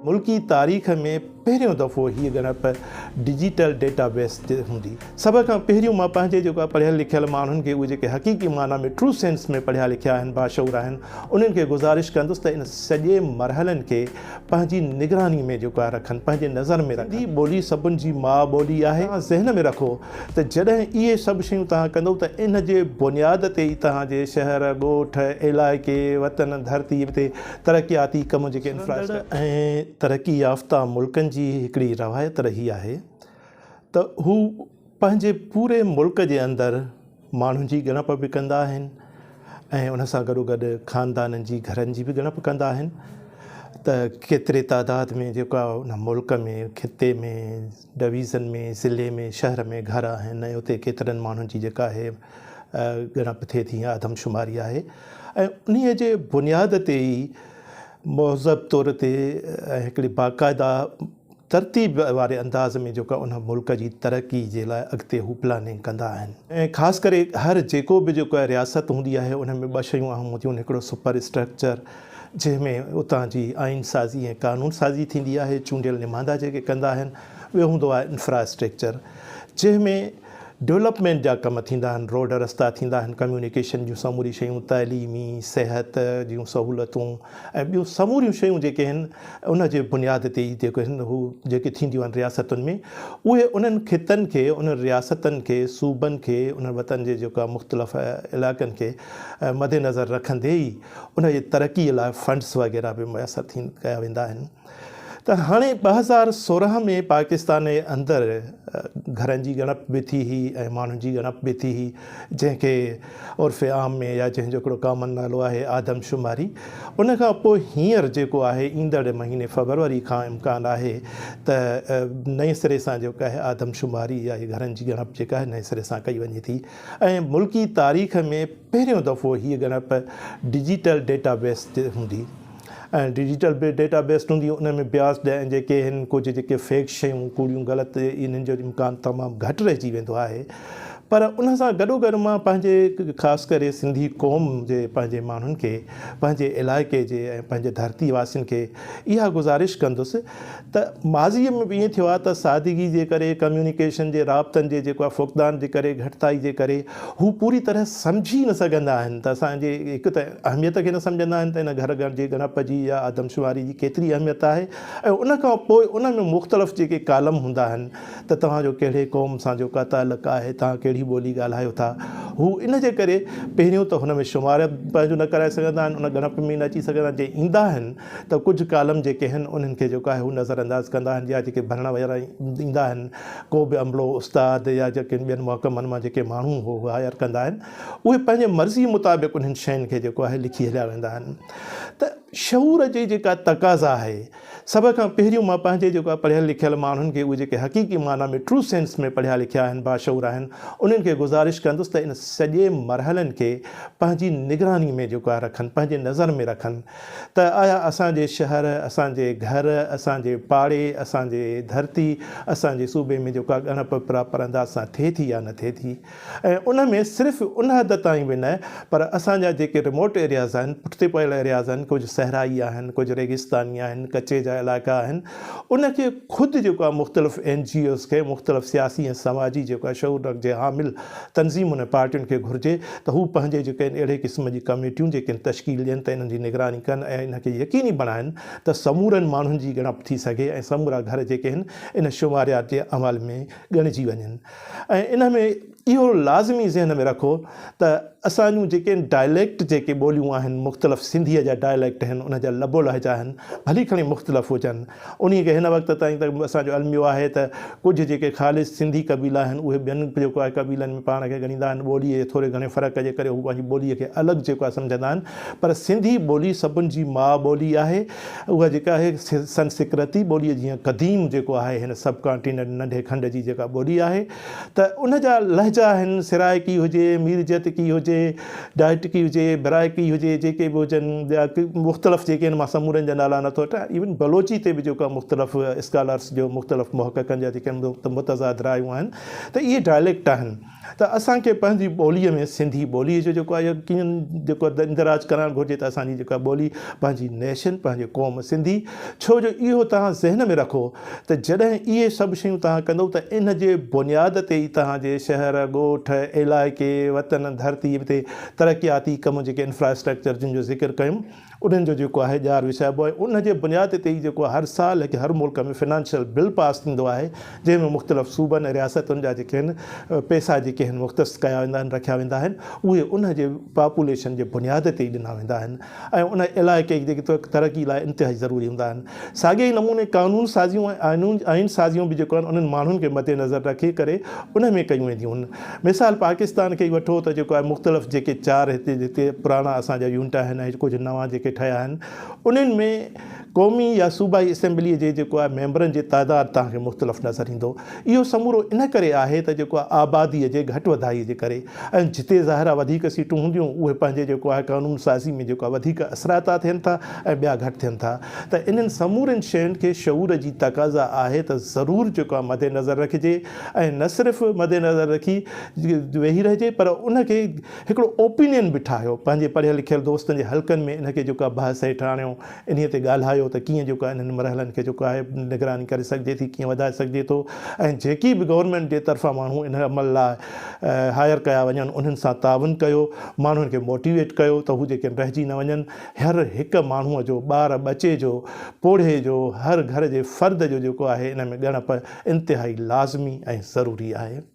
ملڪي تاريخ ۾ پهريون دفعو هيء ڳڻپ ڊجيٽل ڊيٽا بيس تي هوندي. سڀ کان پهريون مان پنهنجي جيڪو پڙهيل لکيل ماڻهن کي اهي جيڪي حقيقي معنيٰ ۾ ٽرو سينس ۾ پڙهيا لکيا آهن باشعور آهن انهن کي گذارش ڪندس ته ان سڄي مرحلن کي پنهنجي نگراني ۾ جيڪو آهي رکن پنهنجي نظر ۾ رکن. سنڌي ٻولي سڀن جي ماء ٻولي آهي. توهان ذهن ۾ رکو ته جڏهن اهي سڀ شيون توهان ڪندو ته ان جي بنياد تي ئي توهان جي شهر، ڳوٺ، علائقي، وطن، ڌرتي تي ترقياتي ڪم جيڪي انفراسٽرڪچر ۽ ترقي يافته ملڪن جي هڪڙي روايت رهي آهي ته هو پنهنجي پوري ملڪ جي اندر ماڻهن جي ڳڻپ به ڪندا آهن ۽ ان سان گڏو گڏ خاندانن جي گهرن جي به ڳڻپ ڪندا آهن ته ڪيتري تعداد ۾ جيڪا ان ملڪ ۾ خطي ۾ ڊويزن ۾ ضلعي ۾ شهر ۾ گهر آهن ۽ اتي ڪيترن ماڻهن جي جيڪا آهي ڳڻپ ٿئي ٿي يا آدمشماري آهي ۽ انهيء جي بنياد تي ئي مهذب طور تي ۽ هڪڙي باقاعده ترتيب واري انداز ۾ جيڪا ان ملڪ جي ترقي جي لاء اڳتي هو پلاننگ ڪندا آهن. ۽ خاص ڪري هر جيڪو به جيڪو رياست هوندي آهي ان ۾ ٻه شيون اهم هونديون آهن هڪڙو سپر اسٽرڪچر جنهن ۾ اتان جي آئين سازي ۽ قانون سازي ٿيندي آهي چونڊيل نمائندا جيڪي ڪندا آهن ٻيو هوندو آهي انفرا اسٽرڪچر جنهن ۾ ڊولپمينٽ جا ڪم ٿيندا آهن، روڊ رستا ٿيندا آهن، ڪميونيڪيشن جون سموريون شيون، تعليمي، صحت جون سهولتون ۽ ٻيون سموريون شيون جيڪي آهن ان جي بنياد تي ئي جيڪو آهن هو جيڪي ٿينديون آهن رياستن ۾ اهي انهن خطن کي انهن رياستن کي صوبن کي انهن وطن جي جيڪا مختلف علائقن کي مد نظر رکندي ئي ان جي ترقي لاء فنڊس وغيره به ميسر ٿي ڪيا ويندا آهن. ته هاڻي 2016 ۾ پاڪستان جي اندر گهرن جي ڳڻپ به ٿي هئي ۽ ماڻهن جي ڳڻپ به ٿي هئي جنهن کي عرف عام ۾ يا جنهن جو هڪڙو ڪامن نالو آهي آدم شماري ان کان پوء هينئر جيڪو آهي ايندڙ مهيني فبروري کان امڪان آهي ته نئين سري سان جيڪو آهي آدم شماري يا گهرن جي ڳڻپ جيڪا آهي نئين سري سان ڪئي وڃي ٿي ۽ ملڪي تاريخ ۾ پهريون دفعو هيء ڳڻپ ڊجيٽل ڊيٽا بيس تي هوندي ۽ ڊجيٽل ڊيٽا بيس هوندي ان ۾ بياس ۽ جيڪي آهن ڪجهه جيڪي فيڪ شيون ڪوڙيون غلط انهن جو امڪان تمام گهٽ رهجي ويندو آهي پر ان سان گڏو گڏ مان پنهنجي خاص ڪري سنڌي قوم جي پنهنجي ماڻهن کي پنهنجي علائقي جي ۽ پنهنجي ڌرتي واسين کي اها گذارش ڪندس ته ماضيء ۾ به ائين ٿيو آهي ته سادگي جي ڪري ڪميونيڪيشن جي رابطن جي جيڪو آهي فقدان جي ڪري گهٽتائي جي ڪري هو پوري طرح سمجهي نه سگهندا آهن ته اسان جي هڪ ته اهميت کي نه سمجهندا آهن ته ان گهر گهر جي ڳڻپ جي يا آدمشماري جي ڪيتري اهميت آهي ۽ ان کان پوء ان ۾ مختلف جيڪي ڪالم هوندا آهن ته توهان جو ڪهڙي قوم سان جو ڪا تعلق آهي توهان ڪهڙي ٻولي ڳالهايو ٿا هو ان جي ڪري پهريون ته هن ۾ شمار پنهنجو نه ڪرائي سگهندا آهن ان ڳڻپ ۾ نه اچي سگهندا آهن جي ايندا آهن ته ڪجهه ڪالم جيڪي آهن انهن کي جيڪو آهي هو نظر انداز ڪندا آهن يا جيڪي ڀرڻ وارا ايندا آهن ڪو به عملو استاد يا جيڪي ٻين محڪمن مان جيڪي ماڻهو هو هائير ڪندا آهن اهي پنهنجي مرضي مطابق انهن شين کي جيڪو آهي لکي هليا ويندا آهن ته شعور جي جيڪا تقاضا آهي سڀ کان پهريون مان پنهنجي جيڪو آهي پڙهيل لکيل ماڻهن کي اهي جيڪي حقيقي معنيٰ ۾ ٽرو سينس ۾ پڙهيا لکيا آهن باشعور آهن انهن کي گذارش ڪندس ته ان سڄي مرحلن کي پنهنجي نگراني ۾ جيڪو آهي رکن پنهنجي نظر ۾ رکن ته آيا اسان جي شهر، اسان جي گهر، اسان جي پاڙي، اسان جي ڌرتي، اسان جي صوبي ۾ جيڪا ڳڻپ پراپر انداز سان ٿئي ٿي يا نه ٿئي ٿي ۽ ان ۾ صرف ان حد تائين به نه پر اسان جا جيڪي ريموٽ ايرياز آهن، پٺتي پيل ايرياز آهن، ڪجهه صحرائي آهن، ڪجهه ريگستاني آهن، ڪچي جا علائقا آهن، ان کي خود جيڪو آهي مختلف اين جي اوز کي، مختلف سياسي ۽ سماجي جيڪو آهي شعور جي حامل تنظيمن ۽ پارٽين کي گهرجي ته هو پنهنجي جيڪي آهن اهڙي قسم جي ڪميٽيون جيڪي آهن تشڪيل ڏين ته انهن جي نگراني ڪن ۽ ان کي يقيني بڻائن ته سمورن ماڻهن جي ڳڻپ ٿي سگهي ۽ سمورا گهر جيڪي آهن ان شماريات جي عمل ۾ ڳڻجي وڃن ۽ ان ۾ اهو لازمي ذهن ۾ رکو ته اسان جون جيڪي ڊائليڪٽ جيڪي ٻوليون آهن مختلف سنڌيء جا ڊائليڪٽ آهن ان جا لب و لهجا آهن ڀلي کڻي مختلف هجن انهيء کي هن وقت تائين ته اسان جو الميو آهي ته ڪجهه جيڪي خالص سنڌي قبيلا آهن اهي ٻين جيڪو آهي قبيلن ۾ پاڻ کي ڳڻيندا آهن ٻوليء جي ٿوري گهڻي فرق جي ڪري هو پنهنجي ٻوليء کي الڳ جيڪو آهي سمجهندا آهن پر سنڌي ٻولي سڀن جي ماء ٻولي آهي اها جيڪا آهي سنسڪرتي ٻوليء جيان قديم جيڪو آهي هن سب ڪانٽيننٽ ننڍي کنڊ جي جيڪا ٻولي آهي ته ان جا لهجا. لهجا آهن، سرائڪي هجي، ميرجتڪي هجي، ڊائٽڪي هجي، برائڪي هجي، جيڪي به هجن ٻيا مختلف جيڪي آهن مان سمورن جا نالا نٿو وٺان، ايون بلوچي تي به جيڪو آهي مختلف اسڪالرس جو مختلف محققن جا جيڪي آهن متضاد رايون آهن ته اهي ڊائليڪٽ آهن ته اسان کي پنهنجي ٻوليء ۾ سنڌي ٻوليء جو جيڪو آهي يقينن جيڪو اندراج ڪرائڻ گهرجي ته اسان جي جيڪا ٻولي پنهنجي نيشن پنهنجي قوم سنڌي ڇو جو اهو توهان ذهن ۾ رکو ته جڏهن اهي سڀ شيون توهان ڪندؤ ته ان جي بنياد تي ئي توهان جي شهر، ڳوٺ، علائقي، وطن، ڌرتي تي ترقياتي ڪم جيڪي انفراسٽرڪچر جن جو ذڪر ڪيم انهن جو جيڪو آهي ڄار وڇائبو آهي ان جي بنياد تي ئي جيڪو هر سال هڪ هر ملڪ ۾ فنانشل بل پاس ٿيندو آهي جنهن ۾ مختلف صوبن ۽ رياستن جا جيڪي آهن پئسا جيڪي آهن مختص ڪيا ويندا آهن رکيا ويندا آهن اهي ان جي پاپوليشن جي بنياد تي ئي ڏنا ويندا آهن ۽ ان علائقي جي ترقي لاء انتهائي ضروري هوندا آهن. ساڳئي ئي نموني قانون سازيون ۽ آئين سازيون به جيڪو آهن انهن ماڻهن کي مد نظر رکي ڪري ان ۾ ڪيون وينديون آهن. مثال پاڪستان کي ئي وٺو ته جيڪو آهي مختلف جيڪي چار هتي جتي پراڻا اسان جا يونٽ آهن ۽ ڪجهه نوان جيڪي ٺهيا آهن انهن ۾ قومي يا صوبائي اسيمبليء جي جيڪو آهي ميمبرن جي تعداد توهان کي مختلف نظر ايندو. اهو سمورو ان ڪري آهي ته جيڪو آهي آباديء جي گهٽ وڌائيء جي ڪري ۽ جتي ظاهر آهي وڌيڪ سيٽون هونديون اهي پنهنجي جيڪو آهي قانون سازي ۾ جيڪو آهي وڌيڪ اثرائتا ٿين ٿا ۽ ٻيا گهٽ ٿين ٿا ته انهن سمورين شين کي شعور جي تقاضا آهي ته ضرور جيڪو آهي مد نظر رکجي ۽ نه صرف مد نظر رکي ويهي رهجي پر ان کي هڪڙو اوپينين به ٺاهيو پنهنجي پڙهيل لکيل دوستن جي حلقن ۾ ان کي جيڪو آهي بحث هيٺ آڻيو انهيء تي ڳالهايو ته ڪيئن جيڪو آهي انهن مرحلن کي جيڪو آهي نگراني ڪري سگهجي ٿي، ڪيئن وڌائي سگهجي ٿو ۽ جيڪي به گورنمينٽ جي طرفان ماڻهو ان عمل لاء هائير ڪيا وڃن انهن سان تعاون ڪيو، ماڻهن کي موٽيويٽ ڪيو ته هو جيڪي رهجي نه وڃن، هر هڪ ماڻهوء جو، ٻار ٻچي جو، پوڙهي جو، هر گهر جي فرد جو جيڪو آهي ان ۾ ڳڻپ انتهائي لازمي ۽ ضروري آهي.